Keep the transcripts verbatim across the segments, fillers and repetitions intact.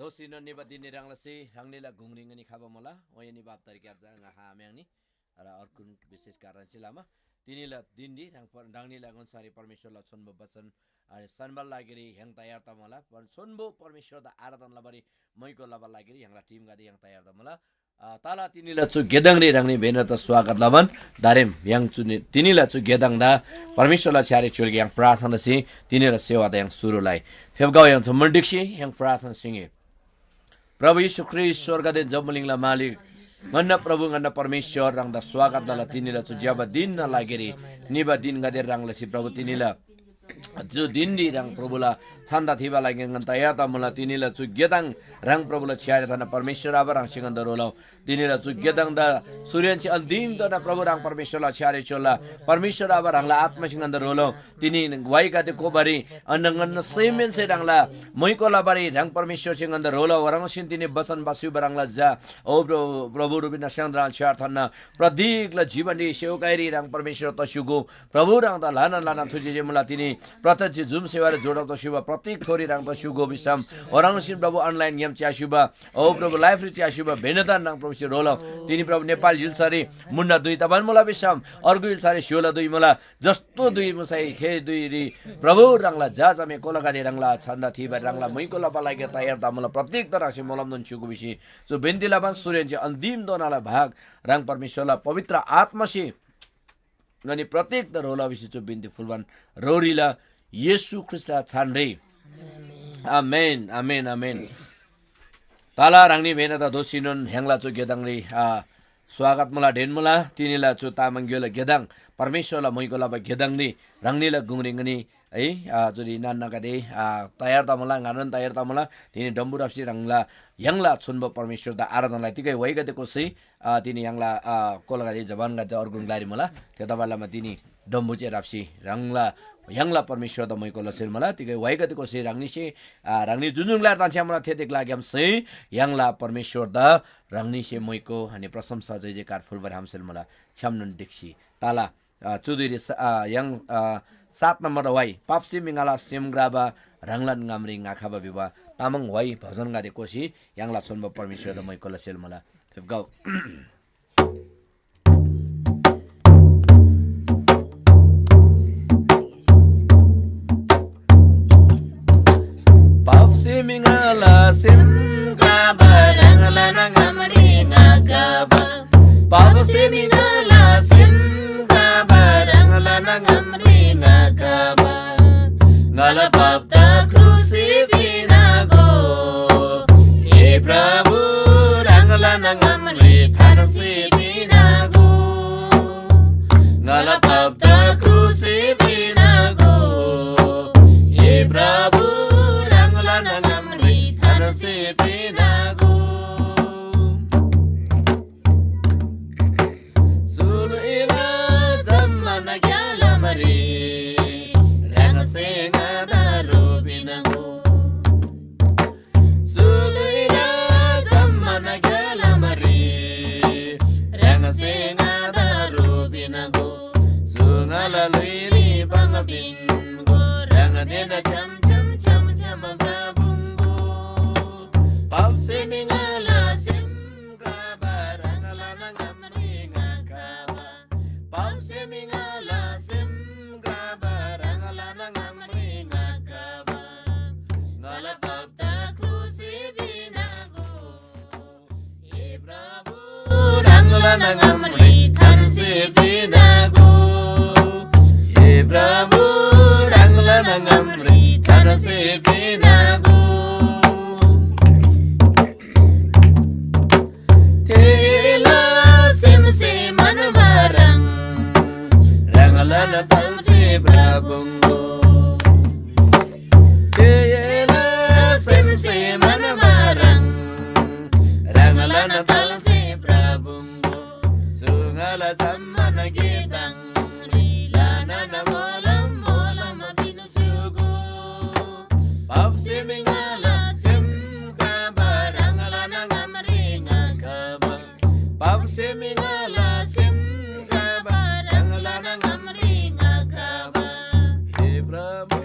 दोःसीनोन निबा धिनरी ह्राङलासे ह्राङनीला गुङरी ङनी खबा मुला, ओये निबा हप्तारी ग्‍यार्जा ङा हा म्‍याङ्नी। र अर्गुन विशेष कारणसे लमा तिनीला धिनरी ह्राङ पर-, ह्राङनीला ङन्‍सारी परमेश्‍वरला छोन्‍बो वचन अनि सन्‍बाला लागिरी य्‍हाङ तयार तमुला। पर-, छोन्‍बो परमेश्‍वरदा आराधना लबारी मैको लबाला लागिरी य्‍हाङला टिमगदे य्‍हाङ तयार तमुला। अ, तला तिनीला चु गेदङरी ह्राङनी भेनरदा स्वागत लबान दारेम य्‍हाङ चु नि-, तिनीला चु गेदङदा परमेश्‍वरला छ्‌यारी च्‍योल्‍गे य्‍हाङ प्रार्थना लसी तिनीला सेवादा य्‍हाङ सुरु लइ। फेप्‍गौ य्‍हाङ जम्‍मान ढिक्‍सी य्‍हाङ प्रार्थना सिङे। प्रभु येशू ख्रीष्‍ट स्‍वर्गदेन जम्‍बुलिङला मालिक, ङन्‍ना प्रभु, ङन्‍ना परमेश्‍वर, ह्राङदा स्वागत लला। तिनीला चु ज्‍यबा धिनना लागिरी निबा धिनगदे ह्रङ् लसी प्रभु तिनीला चु धिनरी ह्राङ प्रभुला छन्‍दा थिबा लागि ङन्‍दा तयार तमुला। तिनीला चु गेदङ ह्राङ प्रभुला छ्‌यारे थना परमेश्‍वर आबा ह्राङसे ङन्‍दा ह्रोलौ। तिनीला चु गेदङदा सुरेन्‍से अन्‍तिम तना प्रभु ह्राङ परमेश्‍वरला छ्‌यारे च्‍योल्‍ला। परमेश्‍वर आबा ह्राङला आत्‍मासे ङन्‍दा ह्रोलौ। तिनी वाइगदे कोबारी अन्न ङन्न सैमेन्‍से ह्राङला मैको लबारी ह्राङ परमेश्‍वरसे ङन्‍दा ह्रोलौ। ह्राङसेन तिनी बचन बास्‍युबा ह्राङला झा, ओ प्रभु, प्रभु रुबिना स्‍याङ्द्राल छ्‌यार थन्‍ना प्रदीकला जीवनरी सेवकाईरी ह्राङ परमेश्‍वर तस्‍युगु। प्रभु ह्राङदा ल्‍हानान ल्‍हानान थुजेछे मुला। तिनी प्रत्यक्ष जुम सेवारी जोडब तस्‍युबा प्रत्येक थोरी ह्राङ तस्‍युगु भिसम। ह्राङसेन प्रभु अनलाइन गेम च्‍यास्‍युबा, ओ प्रभु लाइफरी च्‍यास्‍युबा भेनदान ह्राङ प्रभुसे ह्रोलौ। तिनी प्रभु नेपाल य्‍हुल्‍सारी मुन्‍डा दुई तबान मुला भिसम अर्गु य्‍हुल्‍सारी स्‍य्‍होला दुई मुला। जस्तो दुई मुसै थे दुईरी प्रभु ह्राङला झा झामे कोलागदे ह्राङला छन्‍दा थिबा ह्राङला मुइको लबा लागि तयार तमुला। प्रत्येक त ह्राङसे मोलमनोन स्‍युगु भिसी चु बिन्‍ती लबान सुरेन्‍से अन्‍तिम दोनाला भाग ह्राङ परमेश्‍वरला पवित्र आत्‍मासे ङनी प्रत्येक त ह्रोला भिसी चु बिन्‍ती फुल्‍बान ह्रोरीला येशू ख्रीष्‍टला छानरी। आमेन, आमेन, आमेन। तला ह्राङनी भेनदा दोःसीनोन य्‍हाङला चु गेदङरी, आ, स्वागत मुला, ढेन मुला। तिनीला चु तामाङ ग्‍योइला गेदङ, परमेश्‍वरला मुइको लबा गेदङरी ह्राङनीला गुङरी ङनी है, आ, जुनी नान्‍नागदे, आ, तयार तमुला, ङानन तयार तमुला। तिनी डम्‍बु राप्‍सी ह्राङला य्‍हाङला छोन्‍बो परमेश्‍वरदा आराधनालाई तिगै वाइगदे कोसी, आ, तिनी य्‍हाङला, आ, कोलागदे जवानगदे अर्गुन ग्‍लारी मुला। थेतबासेलमा तिनी डम्‍बु जे राप्‍सी ह्राङला य्‍हाङला परमेश्‍वरदा मैको लसेल मुला। तिगै वाइगदे कोसी ह्राङनीसे, आ, ह्राङनी जुन जुन ग्‍लारी तान्‍छ्‌या मुला थे थे ग्‍लाग्‍यामसे य्‍हाङला परमेश्‍वरदा ह्राङनीसे मैको अनि प्रशंसा जय जयकार फुल्‍बारी हामसेल मुला। छ्‌यामनोन ढिक्‍सी तला, आ, चुधुरी स-, आ, य्‍हाङ, आ, सात नम्‍बर वाइ, पाप्‍से म्‍हिगला सेम ग्राबा ह्राङलान ङामरी ङाखबा भिबा तामाङ वाइ भजनगदे कोसी य्‍हाङला छोन्‍बो परमेश्‍वरदा मैको लसेल मुला। फेप्‍गौ। पाप्‍से म्‍हिगला सेम ग्राबा ह्राङलान ङामरी ङाखबा। पाप्‍से म्‍हिगला सेम ग्राबा ह्राङलान ङामरी ङाखबा। ङाला पापदा क्रुसरी पिनागो। हे प्रभु, ह्राङलान ङामरी थान्‍सी पिनागो। ङाला पापदा क्रुसरी पिनागो। हे प्रभु, ह्राङलान ङामरी थान्‍सी पिनागो। सुलुइला जम्‍मान ग्‍यालामरी ह्राङसे ङादा ह्रो पिनागो। सुलुइला जम्‍मान ग्‍यालामरी ह्राङसे ङादा ह्रो पिनागो। चु ङाला ल्‍हुइरी भङ पिन्‍गो। ह्राङदेन छ्‌याम छ्‌याम छ्‌याम छ्‌याम भ्रपुङ्‍गो। पाप्‍से म्‍हिगला सेम ग्राबा ह्राङलान ङामरी ङाखबा। पाप्‍से म्‍हिगला सेम ग्राबा ह्राङलान ङामरी ङाखबा। ङाला पापदा क्रुसरी पिनागो। हे प्रभु, ह्राङलान ङामरी थान्‍सी पिनागो। हे प्रभु, ह्राङलान ङामरी थान्‍सी पिनागो। थेला सेमसे मनबा ह्रङ्, ह्राङलान तल्‍सी भ्रपुङ्‍गो। थेला सेमसे मनबा ह्रङ्, ह्राङलान तल्‍सी भ्रपुङ्‍गो। चु ङाला जम्‍मान गेदङरी ल्‍हानान मोलम मोलम पिन्‍सुगो। पाप्‍से म्‍हिगला सेम ग्राबा ह्राङलान ङामरी ङाखबा। पाप्‍से म्‍हिगला सेम ग्राबा ह्राङलान ङामरी ङाखबा। हे प्रभु,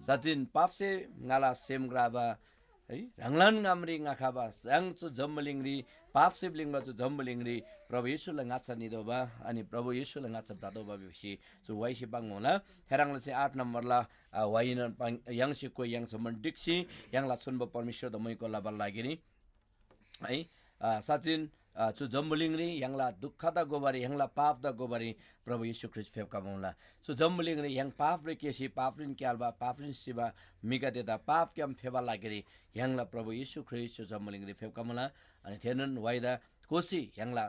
तजिन पापसे ङाला सेम ग्राबा है, ह्राङलान ङामरी ङाखबा य्‍हाङ चु जम्‍बुलिङरी पापसे ब्‍लिङ्बा चु जम्‍बुलिङरी प्रभु येशूला ङाच्‍छा नितोःबा अनि प्रभु येशूला ङाच्‍छा भ्रतोःबा भिसी चु वाइसी पाङ्‌मुला। थेह्रङ् लसी आठ नम्‍बरला, अ, वाइन पाङ-, य्‍हाङसे कोइ य्‍हाङ जम्‍मान ढिक्‍सी य्‍हाङला छोन्‍बो परमेश्‍वरदा मुइको लबाला लागिरी है, अ, साँच्‍चिन, अ, चु जम्‍बुलिङरी य्‍हाङला दुःखदा गोबारी, य्‍हाङला पापदा गोबारी प्रभु येशू ख्रीष्‍ट फेप्‍खबा मुला। चु जम्‍बुलिङरी य्‍हाङ पापरी केसी, पापरीन क्‍याल्‍बा, पापरीन सिबा म्‍हिगदेदा पापग्‍याम फेबा लागिरी य्‍हाङला प्रभु येशू ख्रीष्‍ट चु जम्‍बुलिङरी फेप्‍खबा मुला। अनि थेनोन वाइदा कोसी य्‍हाङला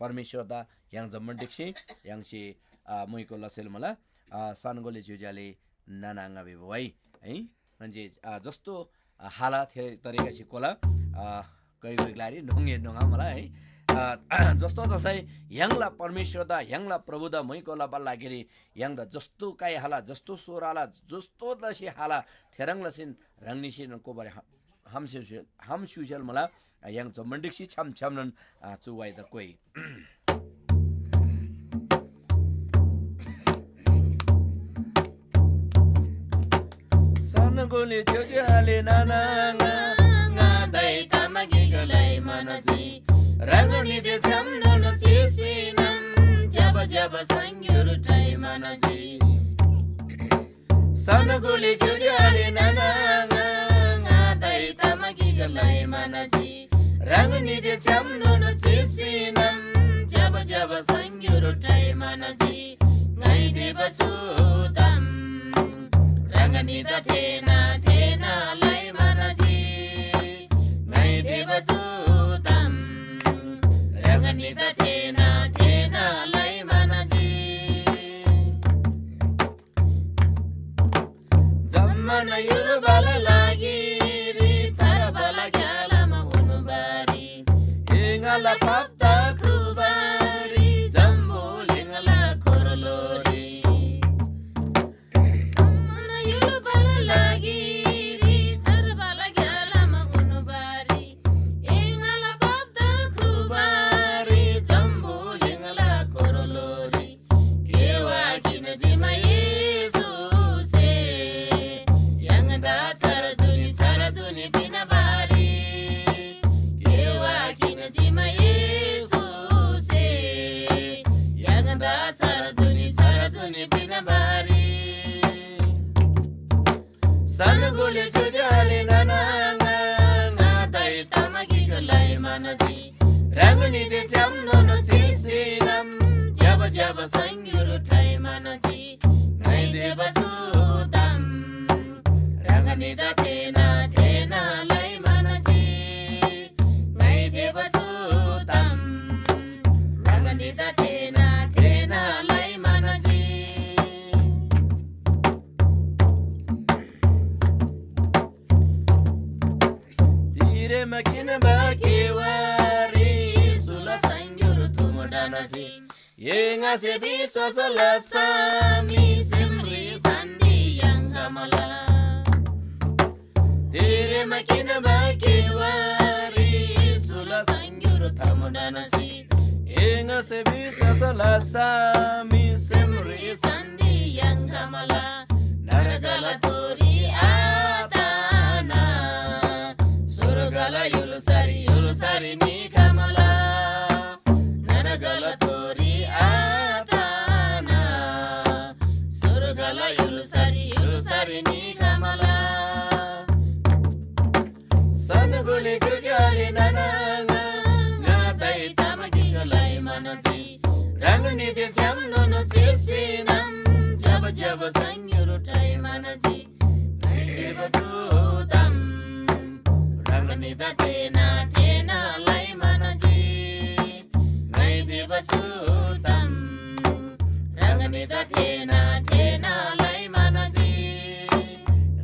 परमेश्‍वरदा य्‍हाङ जम्‍मान ढिक्‍सी य्‍हाङसे, अ, मुइको लसेल मुला। अ, सानगोले ज्‍योज्‍यो आले नाना आङा भिबा वाइ है। म्हणजे, अ, जस्तो, अ, हाला थे तरिकासे कोला, अ, कोही कोही ग्‍लारी न्‍होङे न्‍होङा मला है। अ, जस्तो तसै य्‍हाङला परमेश्‍वरदा, य्‍हाङला प्रभुदा मुइको लबा लागिरी य्‍हाङदा जस्तो काइ हाला, जस्तो सोर हाला, जस्तो तसी हाला, थेह्रङ् लसीन ह्राङनीसेन कोबारी हा-, हाम स्‍युसेल, हाम स्‍युसेल मुला। अ, य्‍हाङ जम्‍मान ढिक्‍सी छ्‌याम छ्‌यामनोन, अ, चु वाइदा कोइ। सनगोले ज्‍योज्‍यो आले नाना आङा, ङादाइ तामा गिकलाई मानजी। ह्राङनीदे छ्‌यामनोन चिसीनम ज्‍यबा ज्‍यबा सङग्‍युर ठइ मानजी। सनगोले ज्‍योज्‍यो आले नाना आङा, ङादाइ तामा गिकलाई मानजी। ह्राङनीदे छ्‌यामनोन चिसीनम ज्‍यबा ज्‍यबा सङग्‍युर ठइ मानजी। ङाइ देबा चु ताम ह्राङनीदा थेःना थेःना लइ मानजी। ङाइ देबा चु ताम ह्राङनीदा थेःना थेःना लइ मानजी। जम्‍मान य्‍हुलबाला लागिरी थार्बाला ग्‍यालामा उन्‍बारी, एङाला पाप्‍ता ख्रुबारी, जम्‍बुलिङला खोर्लोरी। जम्‍मान य्‍हुलबाला लागिरी थार्बाला ग्‍यालामा उन्‍बारी, एङाला पाप्‍ता ख्रुबारी, जम्‍बुलिङला खोर्लोरी। केवा किन जिमा येशूसे य्‍हाङदा छार जुनी छार जुनी पिना बारी। केवा किन जिमा येशूसे य्‍हाङदा छार जुनी छार जुनी पिना बारी। सनगोले ज्‍योज्‍यो आले नाना आङा, ङादाइ तामा गिकलाई मानजी। ह्राङनीदे छ्‌यामनोन चिसीनम ज्‍यबा ज्‍यबा सङग्‍युर ठइ मानजी। ङाइ देबा चु ताम ह्राङनीदा थेःना थेःना लइ मानजी। ङाइ देबा चु ताम ह्राङनीदा थेःना थेःना लइ मानजी। तिरेमा किनबा केवारी येशूला सङग्‍युर थुमुडानसी। एङासे विश्‍वास लसा मी सेमरी शान्‍ति याङ्‌खमला। तिरेमा किनबा केवारी येशूला सङग्‍युर थमुडानसी। एङासे विश्‍वास लसा मी सेमरी शान्‍ति याङ्‌खमला। नरकला तोरी आताना। स्‍वर्गला य्‍हुल्‍सारी य्‍हुल्‍सारी निखमला। नरकला तोरी आताना। स्‍वर्गला य्‍हुल्‍सारी य्‍हुल्‍सारी निखमला। सनगोले ज्‍योज्‍यो आले नाना आङा, ङादाइ तामा गिकलाई मानजी। ह्राङनीदे छ्‌यामनोन चिसीनम ज्‍यबा ज्‍यबा सङग्‍युर ठइ मानजी। ङाइ देबा चु ताम ह्राङनीदा थेःना थेःना लइ मानजी। ङाइ देबा चु ताम ह्राङनीदा थेःना थेःना लइ मानजी।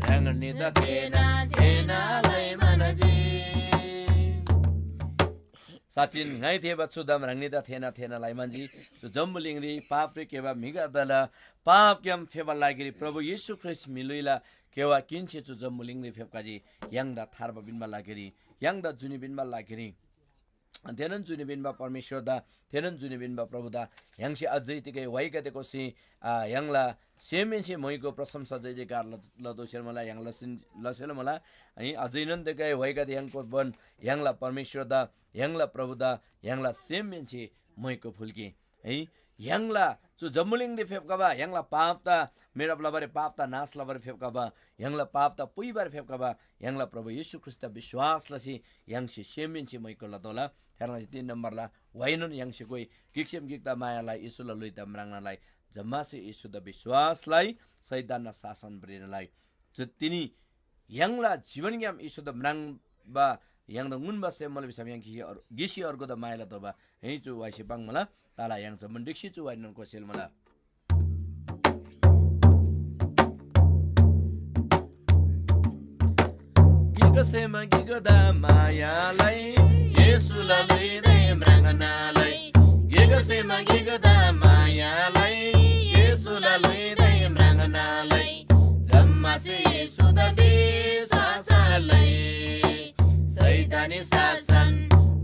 ह्राङनीदा थेःना थेःना लइ मानजी। साँच्‍चिन ङाइ थेःबा चु ताम ह्राङनीदा थेःना थेःना लइ मानजी। चु जम्‍बुलिङरी पापरी केबा म्‍हिगदेला पापग्‍याम फेबा लागिरी प्रभु येशू ख्रीष्‍ट म्‍हिलुइला केवा किन्‍से चु जम्‍बुलिङरी फेप्‍खजी। य्‍हाङदा थार्बा पिन्‍बा लागिरी, य्‍हाङदा जुनी पिन्‍बा लागिरी। थेनोन जुनी पिन्‍बा परमेश्‍वरदा, थेनोन जुनी पिन्‍बा प्रभुदा य्‍हाङसे अझै तिगै वाइगदे कोसी, आ, य्‍हाङला सेमहेन्‍से मोइको प्रशंसा जय जयकार ल-, लतोःसेल मुला, य्‍हाङला सिन-, लसेल मुला। है, अझैनोन तिगै वाइगदे य्‍हाङको बन य्‍हाङला परमेश्‍वरदा, य्‍हाङला प्रभुदा, य्‍हाङला सेमहेन्‍से मोइको फुल्‍की। है, य्‍हाङला चु जम्‍बुलिङरी फेप्‍खबा य्‍हाङला पापदा मेटब लबारी, पापदा नाश लबारी फेप्‍खबा, य्‍हाङला पापदा पुइबारी फेप्‍खबा य्‍हाङला प्रभु येशू ख्रीष्‍टदा विश्‍वास लसी य्‍हाङसे सेमहेन्‍से मोइको लतोःला। थेह्रङ् लसी तीन नम्‍बरला व्‍हाइनोन य्‍हाङसे कोइ गिकसेम गिकदा माया लइ, येशूला ल्‍हुइदा म्राङ्ना लइ, जम्‍मासे येशूदा विश्‍वास लइ, शैतानना शासन भ्रेना लइ। चु तिनी य्‍हाङला जीवनग्‍याम येशूदा म्राङ्बा य्‍हाङदा ङुन्‍बा सेम मुला भिसम य्‍हाङ गिसी अर-, गिसी अर्गुदा माया लतोःबा। है, चु व्‍हाइसे पाङ्‌मुला, तला य्‍हाङ जम्‍मान ढिक्‍सी चु व्‍हाइनोन कोसेल मुला। गिकसेमा गिकदा माया लइ, येशूला ल्‍हुइदै म्राङ्ना लइ। गिकसेमा गिकदा माया लइ, येशूला ल्‍हुइदै म्राङ्ना लइ। जम्‍मासे येशूदा विश्‍वास लइ, शैतानी शासन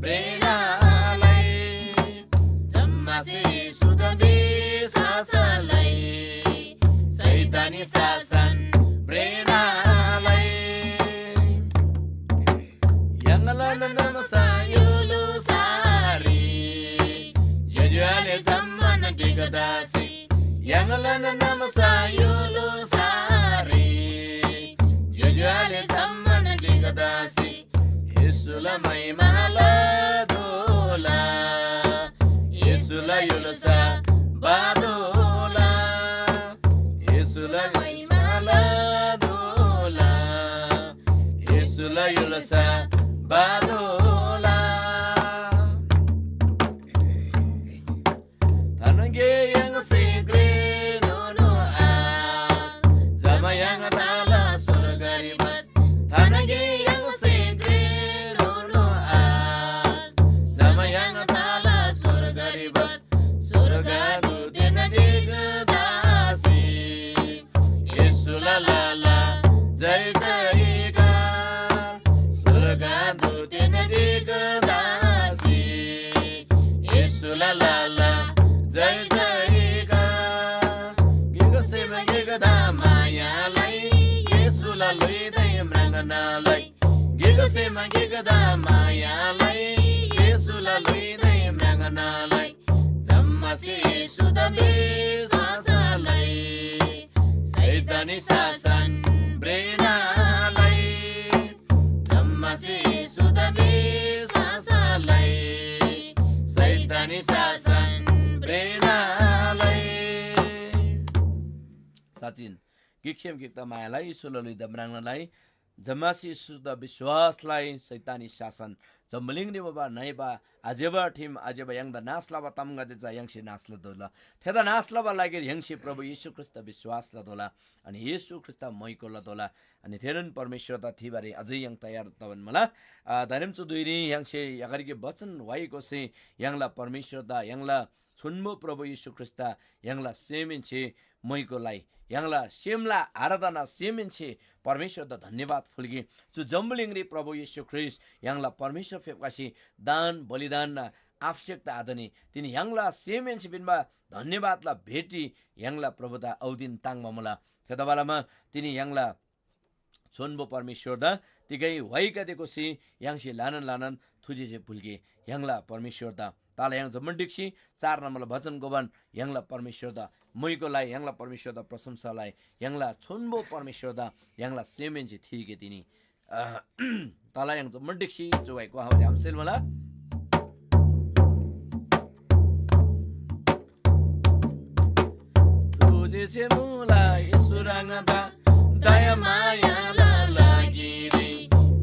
भ्रेना लइ। जम्‍मासे येशूदा विश्‍वास लइ, शैतानी शासन भ्रेना लइ। य्‍हाङला नमसा य्‍हुलु सारी, ज्‍योज्‍यो आले जम्‍मान ढिगदासी। य्‍हाङला नमसा य्‍हुलु सारी, ज्‍योज्‍यो आले जम्‍मान ढिगदासी। येशूला महिमा लतोःला, येशूला य्‍हुल्‍सा बातोःला, येशूला महिमा लतोःला, येशूला य्‍हुल्‍सा बातोःला। थनगे य्‍हाङसे घ्रेनोनो आश, जमा य्‍हाङ तला स्‍वर्गरी बस। थनगे य्‍हाङसे घ्रेनोनो आश, जमा य्‍हाङ तला स्‍वर्गरी बस। स्‍वर्गदूतदेन ढिगदासी येशूला लाला जय जयकार। स्‍वर्गदूतदेन ढिगदासी येशूला लाला जय जयकार। गिकसेमा गिकदा माया लइ, येशूला ल्‍हुइदै म्राङ्ना लइ। गिकसेमा गिकदा माया लइ, येशूला ल्‍हुइदै म्राङ्ना लइ। जम्‍मासे येशूदा विश्‍वास लइ, शैतानी शासन भ्रेना लइ। जम्‍मासे येशूदा विश्‍वास लइ, शैतानी शासन भ्रेना लइ। साँच्‍चिन गिकसेम गिकदा माया लइ, येशूला ल्‍हुइदा म्राङ्ना लइ। जम्‍मासे येशूदा विश्‍वास लइ, शैतानी शासन जम्‍बुलिङरी मुबा नइबा आज्‍यबा ठिम, आज्‍यबा य्‍हाङदा नाश लबा तामगदे चा य्‍हाङसे नाश लतोःला। थेदा नाश लबा लागिर य्‍हाङसे प्रभु येशू ख्रीष्‍टदा विश्‍वास लतोःला, अनि येशू ख्रीष्‍टदा मोइको लतोःला, अनि थेनोन परमेश्‍वरदा थीबारी अझै य्‍हाङ तयार तबान मुला। आ, दारेम चु धुइरी य्‍हाङसे यगरगे वचन वाइगोसे य्‍हाङला परमेश्‍वरदा, य्‍हाङला छोन्‍बो प्रभु येशू ख्रीष्‍टदा य्‍हाङला सेमहेन्‍से मोइको लइ। य्‍हाङला सेमला आराधना सेमहेन्‍से परमेश्‍वरदा धन्‍यवाद फुल्‍गे। चु जम्‍बुलिङरी प्रभु येशू ख्रीष्‍ट य्‍हाङला परमेश्‍वर फेप्‍खसी दान बलिदानना आवश्यकता आतनी। तिनी य्‍हाङला सेमहेन्‍से पिन्‍बा धन्‍यवादला भेटी य्‍हाङला प्रभुदा औदिन ताङ्‍बा मुला। थेतबालमा तिनी य्‍हाङला छोन्‍बो परमेश्‍वरदा तिगै व्‍हाइगदे गोसी य्‍हाङसे ल्‍हानान ल्‍हानान थुजेसे फुल्‍गे। य्‍हाङला परमेश्‍वरदा ताला य्‍हाङ जम्‍मान ढिक्‍सी चार नम्‍बरला बचन गोबान य्‍हाङला परमेश्‍वरदा मोइको लइ, य्‍हाङला परमेश्‍वरदा प्रशंसा लइ, य्‍हाङला छोन्‍बो परमेश्‍वरदा य्‍हाङला सेमहेन्‍से थीगे तिनी। अ, ताला य्‍हाङ जम्‍मान ढिक्‍सी चुवाइ क्‍वाहाबारी आम्‍सेल मुला। थुजेसे मुला येशू ह्राङदा दयामायाला लागिरी।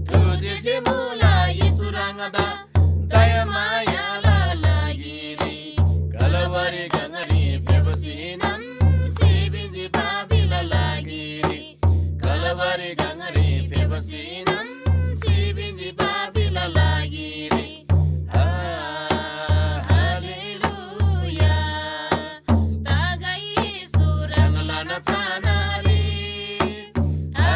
थुजेसे मुला येशू ह्राङदा दयामायाला लागिरी। कलवरी गङरी फेबसीनम सिबिन्‍जी पापीला लागिरी। कलवरी गङरी फेबसीनम सिबिन्‍जी पापीला लागिरी। हा, हालेलुया। तागै सुरङला नचानारी। हा,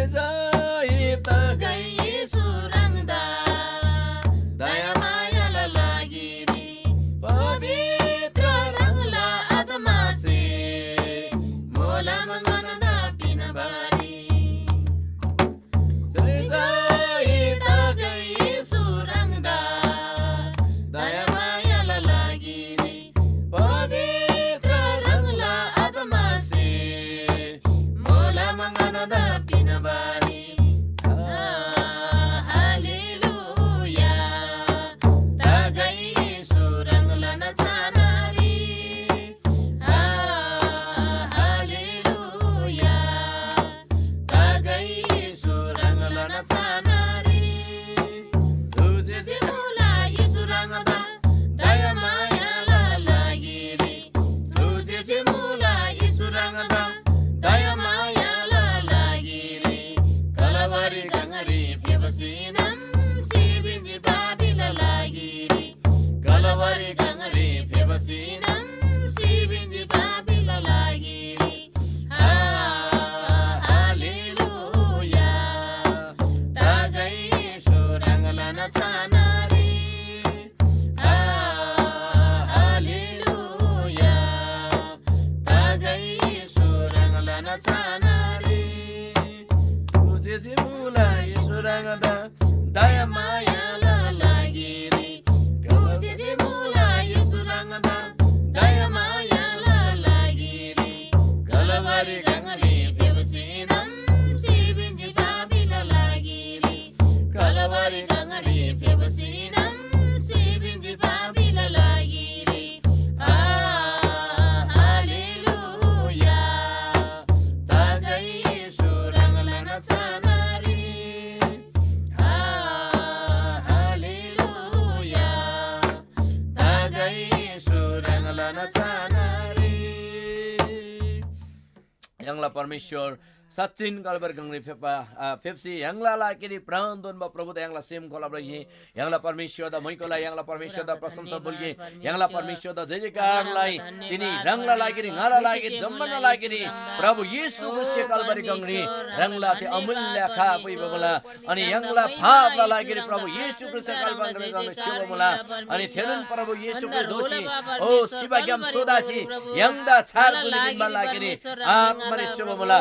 जय तगै येशू ह्राङदा दयामायाला लागिरी पवित्र ह्राङला आत्मासे मोलम ङन्‍दा पिन्‍बारी। जय जय तगै येशू ह्राङदा दयामायाला लागिरी पवित्र ह्राङला आत्मासे मोलम ङन्‍दा पिन्‍बारी। आ, हालेलुया। तगै येशू ह्राङला नचानारी। आ, हालेलुया। तगै येशू ह्राङला नचानारी। तुझे जे मुला येशू ह्राङदा दयामायाला लागिरी। तुझे जे मुला येशू ह्राङदा दयामायाला लागिरी। कलवरी गङरी फेबसीनम सिबिन्‍जी पापीला लागिरी। कलवरी गङरी फेबसीनम सिबिन्‍जी पापीला लागिरी। आ, हालेलुया। तगै येशू ह्राङला नचानारी। आ, हालेलुया। तगै येशू ह्राङला नचानारी। तुझे जे मुला येशू ह्राङदा दयामायाला लागिरी। तुझे जे मुला येशू ह्राङदा दयामायाला लागिरी। कलवरी गङरी फेबसीनम सिबिन्‍जी पापीला लागिरी। कलवरी गङरी फेबसीनम सिबिन्‍जी पापीला लागिरी। आ, हालेलुया। तगै येशू ह्राङला नचानारी। आ, हालेलुया। तगै येशू ह्राङला नचानारी। य्‍हाङला परमेश्‍वर साँच्‍चिन कलवरी गङरी फेप्‍बा, आ, फेप्‍सी य्‍हाङला लागिरी प्राण तोन्‍बा प्रभुदा य्‍हाङला सेम खोलब लजी। य्‍हाङला परमेश्‍वरदा मैकोला, य्‍हाङला परमेश्‍वरदा प्रशंसा बुल्‍गे, य्‍हाङला परमेश्‍वरदा जय जयकार लइ। तिनी ह्राङला लागिरी, ङाला लागिरी, जम्‍मानला लागिरी प्रभु येशू ख्रीष्‍टसे कलवरी गङरी ह्राङला थे अमूल्य आँखा पुइबा मुला। अनि य्‍हाङला पापला लागिरी प्रभु येशू ख्रीष्‍टसे कलवरी गङरी छ्‌योबा मुला। अनि थेनोन प्रभु येशू ख्रीष्‍ट दोःसी, ओ सिबाग्‍याम सोदासी य्‍हाङदा छार जुनी पिन्‍बा लागिरी आत्‍मारी स्‍योबा मुला।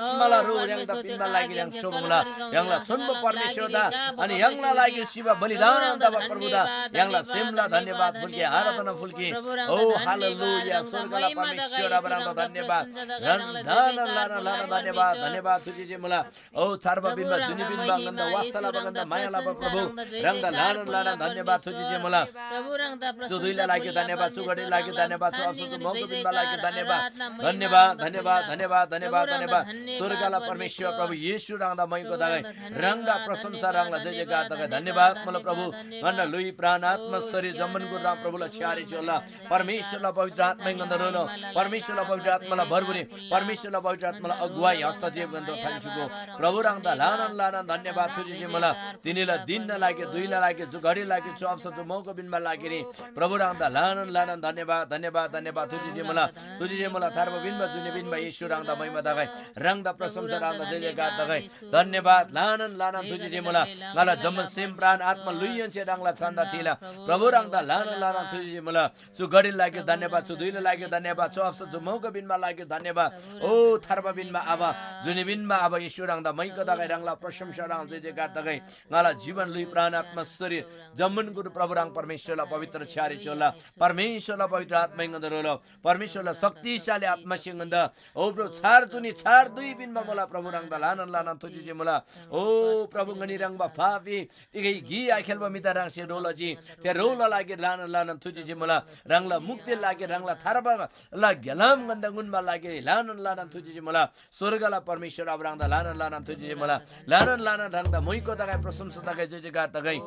आत्‍माला रो य्‍हाङदा पिन्‍बा लागिरी य्‍हाङ स्‍योबा मुला। य्‍हाङला छोन्‍बो परमेश्‍वरदा, अनि य्‍हाङला लागिरी सिबा बलिदान तबा प्रभुदा य्‍हाङला सेमला धन्‍यवाद फुल्‍गे, आराधना फुल्‍गे। ओ हालेलुया, स्‍वर्गला परमेश्‍वर आबा, ह्राङदा धन्‍यवाद। ह्राङ ल्‍हानान ल्‍हानान ल्‍हानान धन्‍यवाद, धन्‍यवाद थुजी जे मुला। ओ थार्बा पिन्‍बा, जुनी पिन्‍बा, ङन्‍दा वास्‍ता लबा, ङन्‍दा माया लबा प्रभु, ह्राङदा ल्‍हानान ल्‍हानान धन्‍यवाद थुजी जे मुला। प्रभु ह्राङदा चु धुइला लागि धन्यवाद, चु घडीला लागि धन्यवाद, चु असोजु मौका पिन्‍बा लागि धन्यवाद। धन्यवाद, धन्यवाद, धन्यवाद, धन्यवाद, धन्यवाद। स्वर्गला परमेश्‍वर प्रभु येशू ह्राङदा मैको तगै, ह्राङदा प्रशंसा, ह्राङला जय जयकार तगै। धन्यवाद मुला प्रभु, ङन्‍ना लुइ प्राण आत्मा शरीर जम्‍मान गुरु राम प्रभुला छ्‌यारी च्‍योल्‍ला। परमेश्‍वरला पवित्र आत्मा ङन्‍दा रोलो। परमेश्‍वरला पवित्र आत्माला भरपुरी, परमेश्‍वरला पवित्र आत्माला अगुवाई हस्तक्षेप ङन्‍दा थान्‍सुगो। प्रभु ह्राङदा ल्‍हानान ल्‍हानान धन्यवाद थुजी जे मुला। तिनीला दिनना लागि, धुइला लागि, चु घडीला लागि, चु अवसर, चु मौका पिन्‍बा लागिरी प्रभु ह्राङदा ल्‍हानान ल्‍हानान धन्यवाद, धन्यवाद, धन्यवाद थुजी जे मुला। थुजी जे मुला थार्बा पिन्‍बा, जुनी पिन्‍बा येशू ह्राङदा महिमा तगै, ह्राङदा प्रशंसा, ह्राङदा जय जयकार तगै। धन्यवाद ल्‍हानान ल्‍हानान थुजी जे मुला। ङाला जम्‍मान सेम प्राण आत्मा लुइहेन्‍से ह्राङला छन्‍दा थिला। प्रभु ह्राङदा ल्‍हानान ल्‍हानान थुजी जे मुला। चु घडीला लागि धन्यवाद, चु धुइला लागि धन्यवाद, चु अवसर, चु मौका पिन्‍बा लागि धन्यवाद। ओ थार्बा पिन्‍बा आबा, जुनी पिन्‍बा आबा येशू ह्राङदा मैको तगै, ह्राङला प्रशंसा, ह्राङ जय जयकार तगै। ङाला जीवन लुइ प्राण आत्मा शरीर जम्‍मान गुरु प्रभु ह्राङ परमेश्‍वरला पवित्र छ्‌यारी च्‍योल्‍ला। परमेश्‍वरला पवित्र आत्मा ङन्‍दा रोलो। परमेश्‍वरला शक्तिशाली आत्मासे ङन्‍दा, ओ प्रभु, छार जुनी छार धुइ पिन्‍बा मुला। प्रभु ह्राङदा ल्‍हानान ल्‍हानान थुजी जे मुला। ओ प्रभु, ङनी ह्रङ्‌बा पापी, तिगै गे आखेल्‍बा म्‍हिदा ह्राङसे ह्रो लजी। थे ह्रोला लागि ल्‍हानान ल्‍हानान थुजी जे मुला। ह्राङला मुक्ति लागि, ह्राङला थार्बाला ग्‍यालाम ङन्‍दा ङुन्‍बा लागि ल्‍हानान ल्‍हानान थुजी जे मुला। स्‍वर्गला परमेश्‍वर आबा, ह्राङदा ल्‍हानान ल्‍हानान थुजी जे मुला। ल्‍हानान ल्‍हानान ह्राङदा मैको तगै, प्रशंसा तगै, जय जयकार तगै।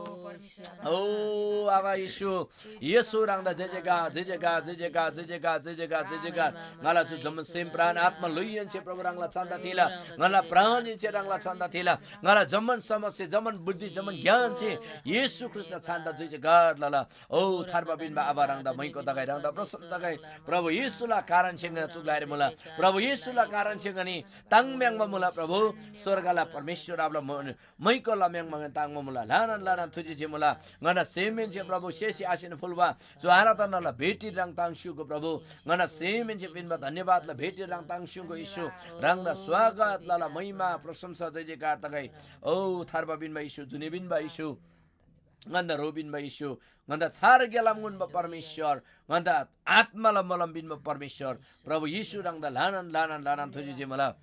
ओ आबा येशू, येशू ह्राङदा जय जयकार, जय जयकार, जय जयकार, जय जयकार, जय जयकार, जय जयकार। ङाला चु जम्‍मान सेम प्राण आत्मा लुइहेन्‍से प्रभु ह्राङला छन्‍दा छन्‍दा थिला। ङाला प्राणहेन्‍से ह्राङला छन्‍दा थिला। ङाला जम्‍मान समस्या, जम्‍मान बुद्धि, जम्‍मान ज्ञानसे येशू ख्रीष्‍टला छन्‍दा जय जयकार लला। ओ थार्बा पिन्‍बा आबा, ह्राङदा मैको तगै, ह्राङदा प्रसन्न तगै। प्रभु येशूला कारणसे ङनी चुक लाइरी मुला। प्रभु येशूला कारणसे ङनी ताङ्म्‍याङ्बा मुला। प्रभु स्‍वर्गला परमेश्‍वर आबाला म-, मैको लम्‍याङ्बा ङनी ताङ्‍बा मुला। ल्‍हानान ल्‍हानान थुजी चिमुला। ङन्‍ना सेमहेन्‍से प्रभु सेसी आसेन फुल्‍बा चु आराधनाला भेटी ह्राङ ताङ्स्‍युगो प्रभु। ङन्‍ना सेमहेन्‍से पिन्‍बा धन्‍यवादला भेटी ह्राङ ताङ्स्‍युगो येशू। ह्राङदा स्वागत लला, महिमा, प्रशंसा, जय जयकार तगै। ओ थार्बा पिन्‍बा येशू, जुनी पिन्‍बा येशू, ङन्‍दा ह्रो पिन्‍बा येशू, ङन्‍दा छार गेलाम उन्‍बा परमेश्‍वर, ङन्‍दा आत्‍माला मोलम पिन्‍बा परमेश्‍वर, प्रभु येशू ह्राङदा ल्‍हानान, ल्‍हानान, ल्‍हानान थुजी चिमुला।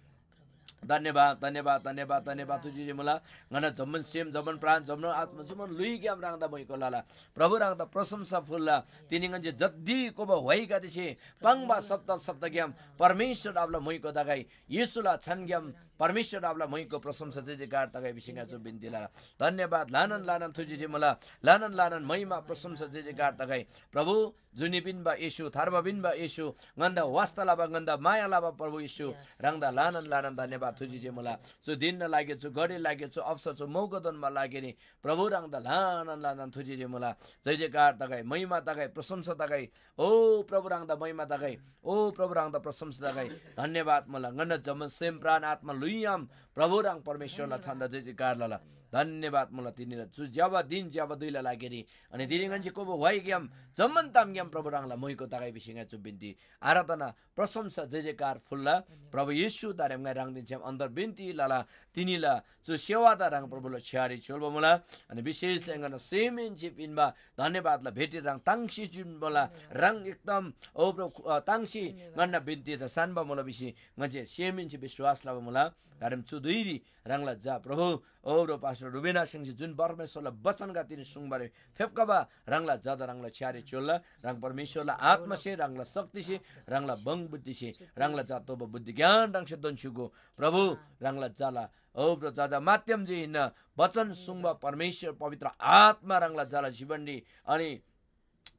धन्‍यवाद, धन्‍यवाद, धन्‍यवाद, धन्‍यवाद थुजी चिमुला। ङन्‍ना जम्‍मान सेम, जम्‍मान प्राण, जम्‍मान आत्‍मा, जम्‍मान ल्‍हुइग्‍याम ह्राङदा मैको लला। प्रभु ह्राङदा प्रशंसा फुल्‍ला। तिनी ङन्‍से जति कोबा व्‍हाइगदेसे पाङ्बा सप्‍ताह सप्‍ताहग्‍याम परमेश्‍वर आबाला मैको तगै, येशूला छानग्‍याम परमेश्‍वर आबाला मैको प्रशंसा जय जयकार तगै भिसी ङा चु बिन्‍ती लला। धन्‍यवाद, ल्‍हानान ल्‍हानान थुजी चिमुला, ल्‍हानान ल्‍हानान महिमा प्रशंसा जय जयकार तगै। प्रभु जुनी पिन्‍बा येशू, थार्बा पिन्‍बा येशू, ङन्‍दा वास्‍ता लबा, ङन्‍दा माया लबा प्रभु येशू, ह्राङदा ल्‍हानान ल्‍हानान धन्‍यवाद थुजी चिमुला। चु दिनना लागि, चु घडी लागि, चु अवसर, चु मौका दोन्‍बा लागि नि प्रभु ह्राङदा ल्‍हानान ल्‍हानान थुजी चिमुला। जय जयकार तगै, महिमा तगै, प्रशंसा तगै। ओ प्रभु ह्राङदा महिमा तगै, ओ प्रभु ह्राङदा प्रशंसा तगै। धन्‍यवाद मुला। ङन्‍ना जम्‍मान सेम, प्राण, आत्‍मा, ल्‍हुइग्‍याम प्रभु ह्राङ परमेश्‍वरला छन्‍दा जय जयकार लला। धन्‍यवाद मुला तिनीला चु ज्‍यबा दिन, ज्‍यबा धुइला लागिरी। अनि तिनी ङन्‍से कोबा व्‍हाइग्‍याम, जम्‍मान तामग्‍याम प्रभु ह्राङला मोइको तगै भिसी ङा चु बिन्‍ती, आराधना, प्रशंसा, जय जयकार फुल्‍ला। प्रभु येशू दारेम ङाइ ह्राङदेन छ्‌याम अन्‍दर बिन्‍ती लला। तिनीला चु सेवादा ह्राङ प्रभुला छ्‌यारी छ्‌योल्‍बा मुला। अनि विशेष ङन्‍ना सेमहेन्‍से पिन्‍बा धन्‍यवादला भेटी ह्राङ ताङ्सी जिन्‍बा मुला। ह्राङ एकदम, ओ प्रभु, अ, ताङ्सी ङन्‍ना बिन्‍तीदा सान्‍बा मुला भिसी ङन्‍से सेमहेन्‍से विश्‍वास लबा मुला। कारण चु धुइरी ह्राङला झा प्रभु, ओ प्रभु पास्टर रुबेना सिंहसे जुन परमेश्‍वरला वचनगा तिनी सुङ्बारी फेप्‍खबा ह्राङला झादा ह्राङला छ्‌यारी च्‍योल्‍ला। ह्राङ परमेश्‍वरला आत्‍मासे, ह्राङला शक्तिसे, ह्राङला बङ बुद्धिसे, ह्राङला झा तोबा बुद्धि ज्ञान ह्राङसे दोन्‍स्‍युगो। प्रभु, ह्राङला झाला, ओ प्रभु, झादा माध्यम जे हिन्‍ना वचन सुङ्बा परमेश्‍वर पवित्र आत्‍मा ह्राङला झाला जीवनरी अनि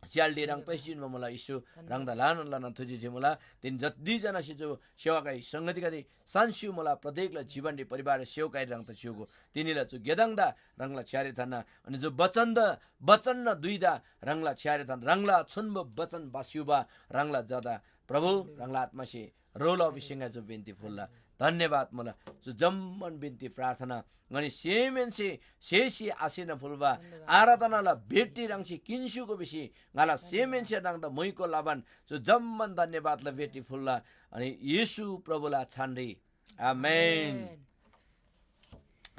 स्‍याल्‍डी ह्राङ तसी जिन्‍बा मुला। येशू ह्राङदा ल्‍हानान ल्‍हानान थुजी चिमुला। तिनी जति जनासे जो सेवागै संगतिगदे सान्‍स्‍यु मुला, प्रत्येकला जीवनरी परिवार सेवकाई ह्राङ तस्‍युगो। तिनीला चु गेदङदा ह्राङला छ्‌यारे थान्‍ना, अनि जो बचनदा, बचनना दुइदा ह्राङला छ्‌यारे थान्‍ना, ह्राङला छोन्‍बो बचन बास्‍युबा ह्राङला झादा प्रभु ह्राङला आत्‍मासे ह्रो लउ भिसी ङा चु बिन्‍ती फुल्‍ला। धन्‍यवाद मुला। चु जम्‍मान बिन्‍ती प्रार्थना ङनी सेमहेन्‍से सेसी आसेना फुल्‍बा आराधनाला भेटी ह्राङसे किन्‍स्‍युगो भिसी ङाला सेमहेन्‍से ह्राङदा मोइको लबान चु जम्‍मान धन्‍यवादला भेटी फुल्‍ला। अनि येशू प्रभुला छानरी। आमेन।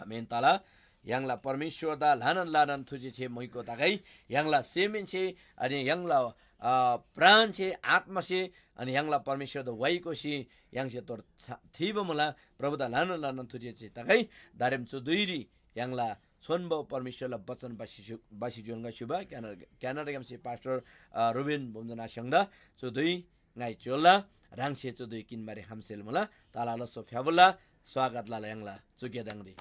आमेन। तला य्‍हाङला परमेश्‍वरदा ल्‍हानान ल्‍हानान थुजी छे मोइको तगै य्‍हाङला सेमहेन्‍से अनि य्‍हाङला, अ, प्राणसे, आत्‍मासे अनि य्‍हाङला परमेश्‍वरदा वाइ कोसी य्‍हाङसे तोर छ-, थीबा मुला। प्रभुदा ल्‍हानान ल्‍हानान थुजी छे तगै दारेम चु धुइरी य्‍हाङला छोन्‍बो परमेश्‍वरला बचन बासी सु-, बासी ज्‍योन गा स्‍युबा क्‍यानाडा, क्‍यानाडाग्‍यामसे पास्‍टर, अ, रुबेन बोमजना स्‍य्‍हाङदा चु धुइ ङाइ च्‍योल्‍ला। ह्राङसे चु धुइ किन्‍बारी खम्‍सेल मुला। ताला लसो फ्‍याबुल्‍ला। स्वागत लला य्‍हाङला चु गेदङरी।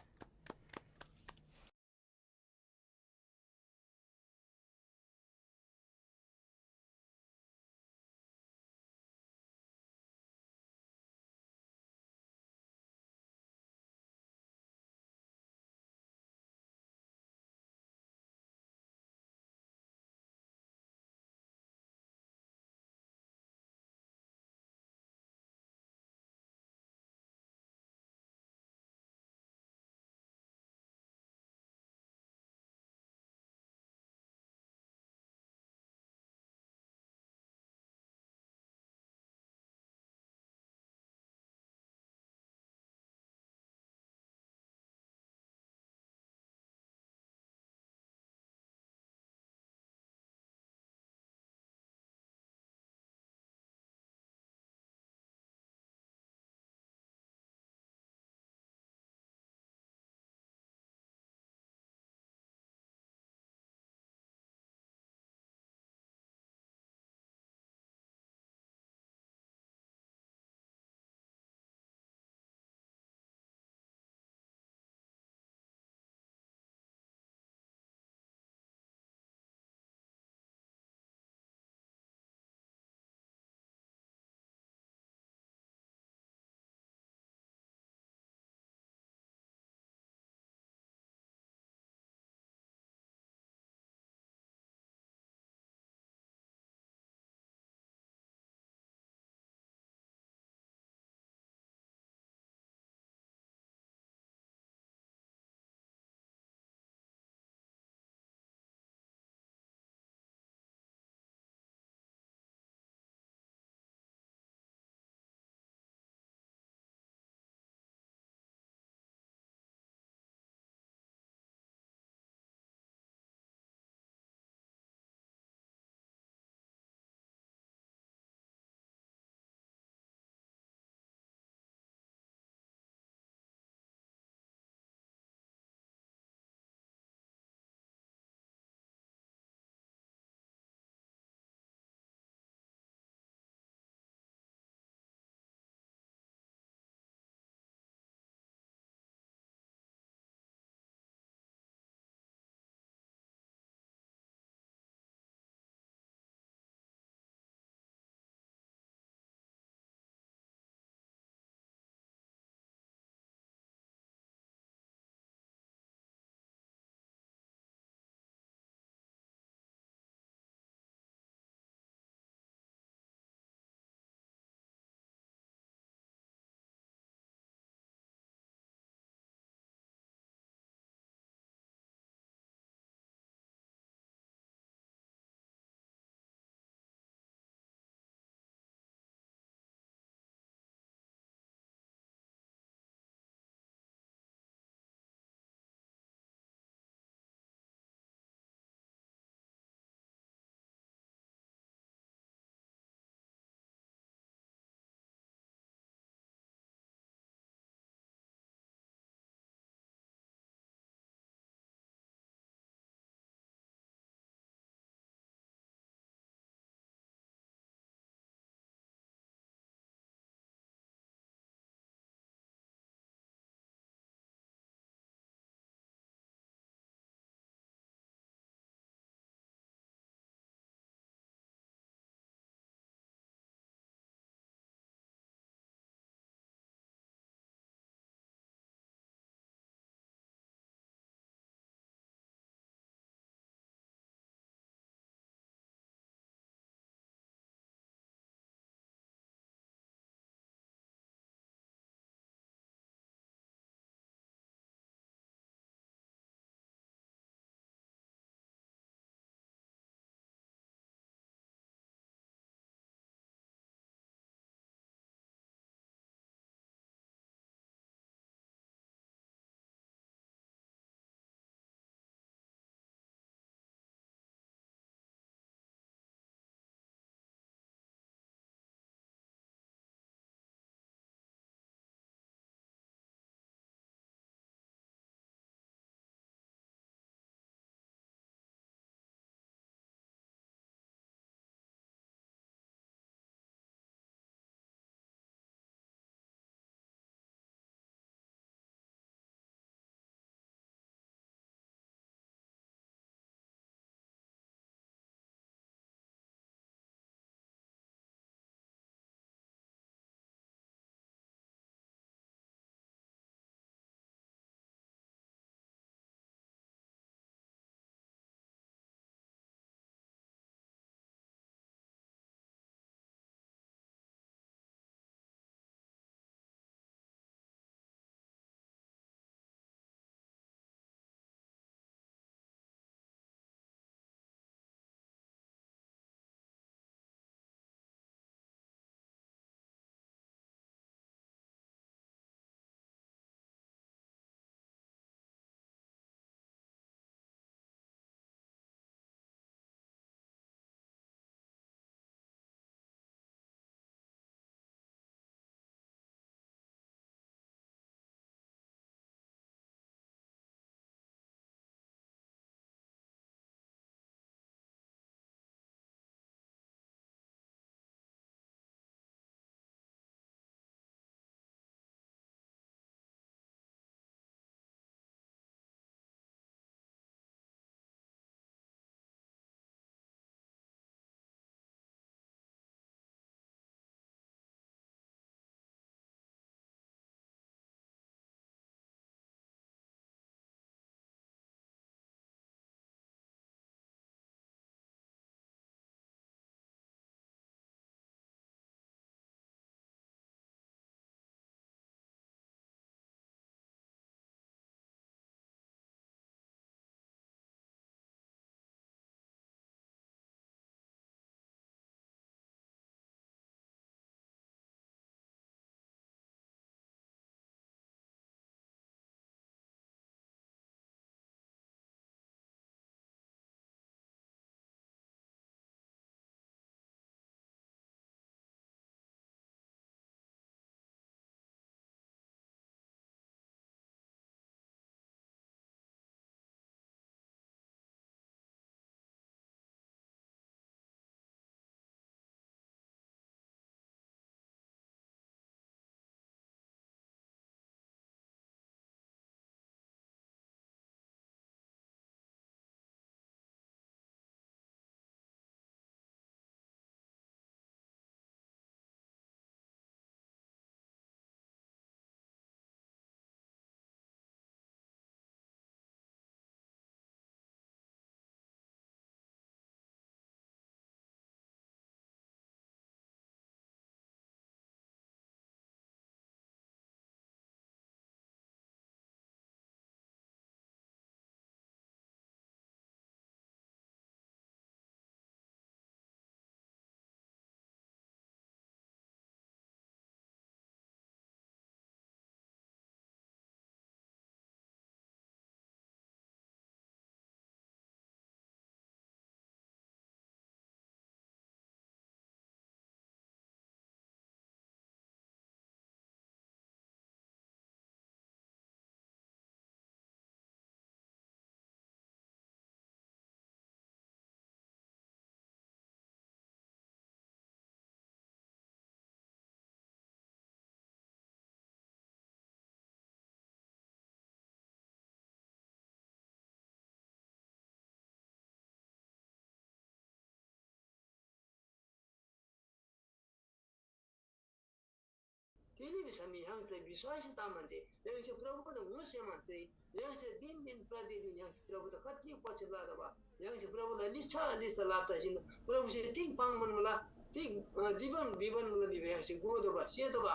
तिनी भिसम य्‍हाङसे विश्‍वासी तामानसे य्‍हाङसे प्रभुदा ङोसेमानसे य्‍हाङसे दिन दिन प्रतिदिन य्‍हाङसे प्रभुदा कति पछि लादबा य्‍हाङसे प्रभुला लिच्‍छा लिच्‍छा लाब तसीन प्रभुसे तिग पाङ्‌बान मुला, तिग, अ, दिबान बिबान मुला भिबा य्‍हाङसे गोदोबा, सेतोबा।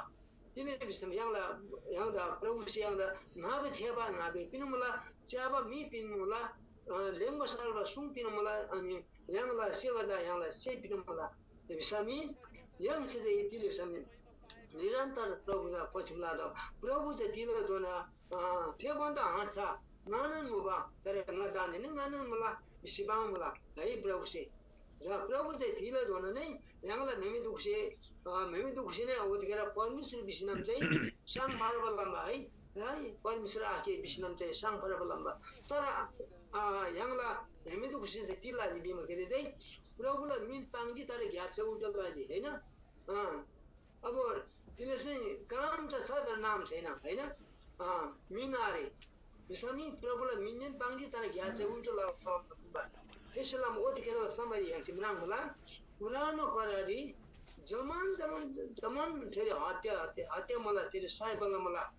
तिनी भिसम य्‍हाङला, य्‍हाङदा प्रभुसे य्‍हाङदा न्‍हबे थेःबा न्‍हबे पिन्‍मुला, च्‍याबा म्‍हि पिन्‍मुला, अ, ल्‍हेङ्बा साल्‍बा सुङ पिन्‍मुला, अनि य्‍हाङला सेवादा य्‍हाङला से पिन्‍मुला। भिसम य्‍हाङसे जे तिनी भिसम निरन्तर प्रभुदा पछि लादो। प्रभु जे तिलोधोना, अ, थे भन्दा हाँसा ङानोन मुबा, तर ङा दान्‍देन ङानोन मुला भिसी पाङ्मुला है प्रभुसे। जा प्रभु जे तिलोधोना नै य्‍हाङला म्‍हेमे दुखसे, अ, म्‍हेमे दुखसे नै ओतिकेर परमेश्‍वर भिसीनम चाहिँ साङ फारबा लम्बा है, है, परमेश्‍वर आखे भिसीनम चाहिँ साङ फारबा लम्बा। तर, अ, य्‍हाङला म्‍हेमे दुखसे चाहिँ तिल लाजी भिमा के अरे चाहिँ प्रभुला मिन पाङ्जी तर घ्‍याचा उल्टा लाजी, होइन? अ, अब तिनीहरू चाहिँ काम त छ तर नाम छैन, होइन? अँ, मिन आरे। भिसम नि प्रभुला मिनदेन पाङ्जी तर घ्याल चाहिँ उल्टो लबा। त्यसै लमा ओतिखेर समरी य्‍हाङसे म्राङ्ला पुरानो करारी जमान जमान जमान फेरि हत्या हत्या हत्या मला फेरि साइबल मला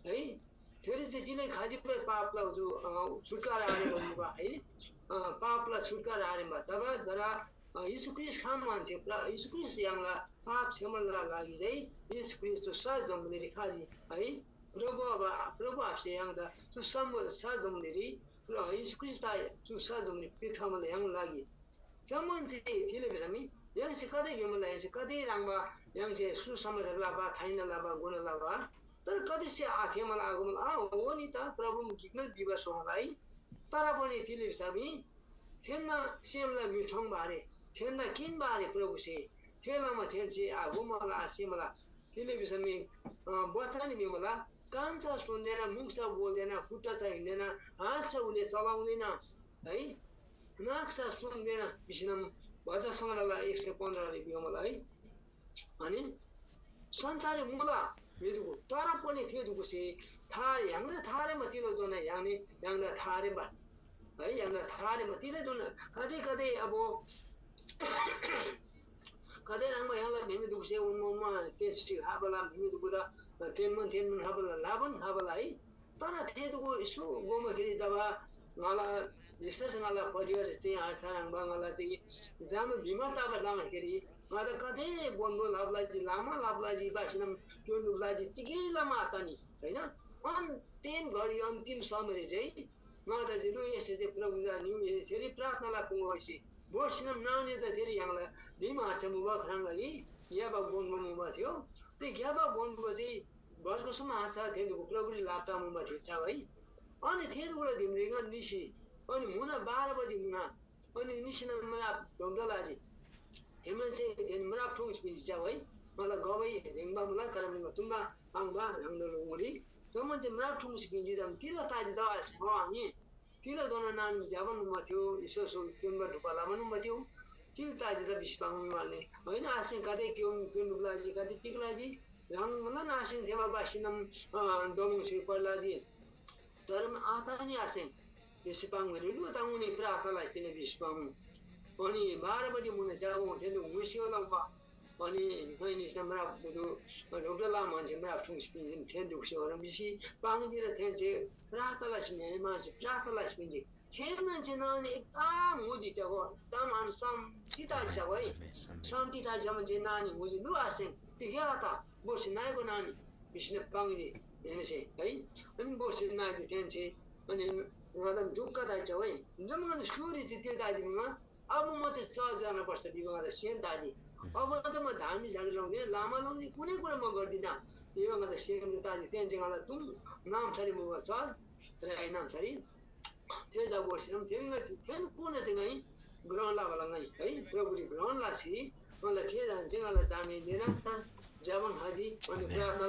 है। फेरि चाहिँ तिनै खाजिबै पापला जो, अ, छुटकारा आरेबा मुबा है। अ, पापला छुटकारा आरेबा तब जरा, अ, येशू ख्रीष्‍ट खाम मान्छे प्र-, येशू ख्रीष्‍ट य्‍हाङला पाप क्षमाला लागि चाहिँ येशू ख्रीष्‍ट जो सात जम्‍बुलिरी खाजी है। प्रभु अब प्रभु आफसे य्‍हाङदा चु सम्‍बुल सात जम्‍बुलिरी र येशू ख्रीष्‍ट चु सात जम्‍बुलिरी पृथ्‍वीमा य्‍हाङ लागि जम्‍मान चाहिँ थिले भिसम नि य्‍हाङसे कतै भिमला य्‍हाङसे कतै ह्रङ्‌बा य्‍हाङसे सुसमाचार लबा थाइना लबा गुण लबा तर कतैसे आथेमला आगमल आ हो नि त प्रभु गिकनल विवश होला है। तर पनि थिले भिसम नि थेन्‍ना सेमला मिठोङ बारे थेन्‍ना किन बारे प्रभुसे थे लमा थेन्‍से आगमला आसेमला थिले भिसम नि बचन भिमला कान चा सुन्दैन मुख चा बोल्दैन खुट्टा चा हिँड्दैन हात चा उसले चलाउँदैन है। नाक चा सुन्दैन भिसिनम भजन सङ्ग्रहला एक सय पन्ध्र रे बियोमला है। अनि संसाररी मुला म्‍हिदुगु तर पनि थे दुगुसे था य्‍हाङदा थारेमा तिलो दोना य्‍हाङनी य्‍हाङदा थारेमा है य्‍हाङदा थारेमा तिलो दोना कतै कतै अब कतै ह्रङ्‌बा य्‍हाङला म्‍हिमी दुगुसे उन्‍मुमा तेन्‍सी हाबला म्‍हिमी दुगुदा तेन्‍मन तेन्‍मन हाबला लाबन हाबला है। तर थे दुगु यसो गोमाखेरी जब ङाला विशेष ङाला परिवार चाहिँ आशा ह्रङ्‌बा ङाला चाहिँ जामा बिमार तबा लामाखेरी ङादा कतै बोन्‍बो लाब्लाजी लामा लाब्लाजी बासिनम त्यो लुब्लाजी तिगै लमा आतनी हैन। अन्तिम घडी अन्तिम समयरी चाहिँ ङादा चाहिँ लु यसरी चाहिँ प्रभु जा निउ यसरी प्रार्थनाला पुङ्‌गोइसी बोर्सिनम नाउने त थेरी य्‍हाङला धिम आछा मुबा खराङ लगी ग्‍याबा बोन्‍बो मुबा थियो। ते ग्‍याबा बोन्‍बो चाहिँ भर्खरसम्म आछा थेन्‍दुगु प्रभुरी लाप्‍ता मुबा थियो चा है। अनि थेन्‍दुगुला धिमरी ङा निसी अनि मुना बाह्र बजी मुना अनि निसिना मला ढोक्‍दा लाजी। थेमन चाहिँ थेन म्राप ठुङ्स पिन्‍जी चा है। मला गबै ह्रेङ्बा मुला करम ह्रेङ्बा तुम्बा पाङ्बा ह्राङदा लुङरी जम्‍मान चाहिँ म्राप ठुङ्स पिन्‍जी जम तिला ताजी दवा सेवा आङे। तिला दोना नानी ज्‍याबा नुमा थियो, इसो सो क्‍योन्‍बा ढुपा लमा नुमा थियो। तिल ताजी ता बिस्‍बाङ नुमाले। होइन आसे कतै क्‍योन क्‍योन ढुप लाजी, कतै तिक लाजी। ह्राङ मला नासिङ थेबा बासिनम, अ, दमुङ सिर पर लाजी। तर म आतानी आसे। तेसे पाङ भने लु ताङ उनी प्रार्थना लाइ पिने बिस्‍बाङ। अनि बाह्र बजे मुना ज्‍याबा हुन्थ्यो नि हुसी होला। अनि ङाइ निसना म्राप बुदु ढोक्‍टा ला मान्छे म्राप ठुङ्सी पिन्‍जीम थेन दुखसे ओरम भिसी पाङ्जी र थेन्‍से प्रार्थना लसी म्‍याइ मान्छे प्रार्थना लसी पिन्‍जी। थेन मान्छे नानी एकदम मुजी जगो एकदम आन शान्ति ताजी जगो है। शान्ति ताजी जब जे नानी मुजी लु आसेन तिग्‍या आता बोर्सी नायको नानी भिसी पाङ्जी हेर्नेसे है। अनि बोर्सी नाजी थेन्‍से अनि एकदम ढुक्क ताजी जगो है। जब ङान सुरी चाहिँ त्यो ताजी मुङा अब म चाहिँ चर्च जानुपर्छ भिबा ङादा सेम ताजी। अब त म धामी झागी लाउँदिनँ, लामा लाउँदिनँ, कुनै कुरा म गर्दिनँ भिबा ङादा सेम ताजी। तेन चाहिँ ङादा तुम नाम छरी मुबा चर्च र नाम छरी थे जा गोसिरम थे ङा थे कुन चाहिँ ङाइ ग्रहण लाबा ला ङाइ है प्रभुरी ग्रहण लासी ङाला थे जान चाहिँ ङाला जाने नेना ज्याबन हाजी अनि प्रार्थना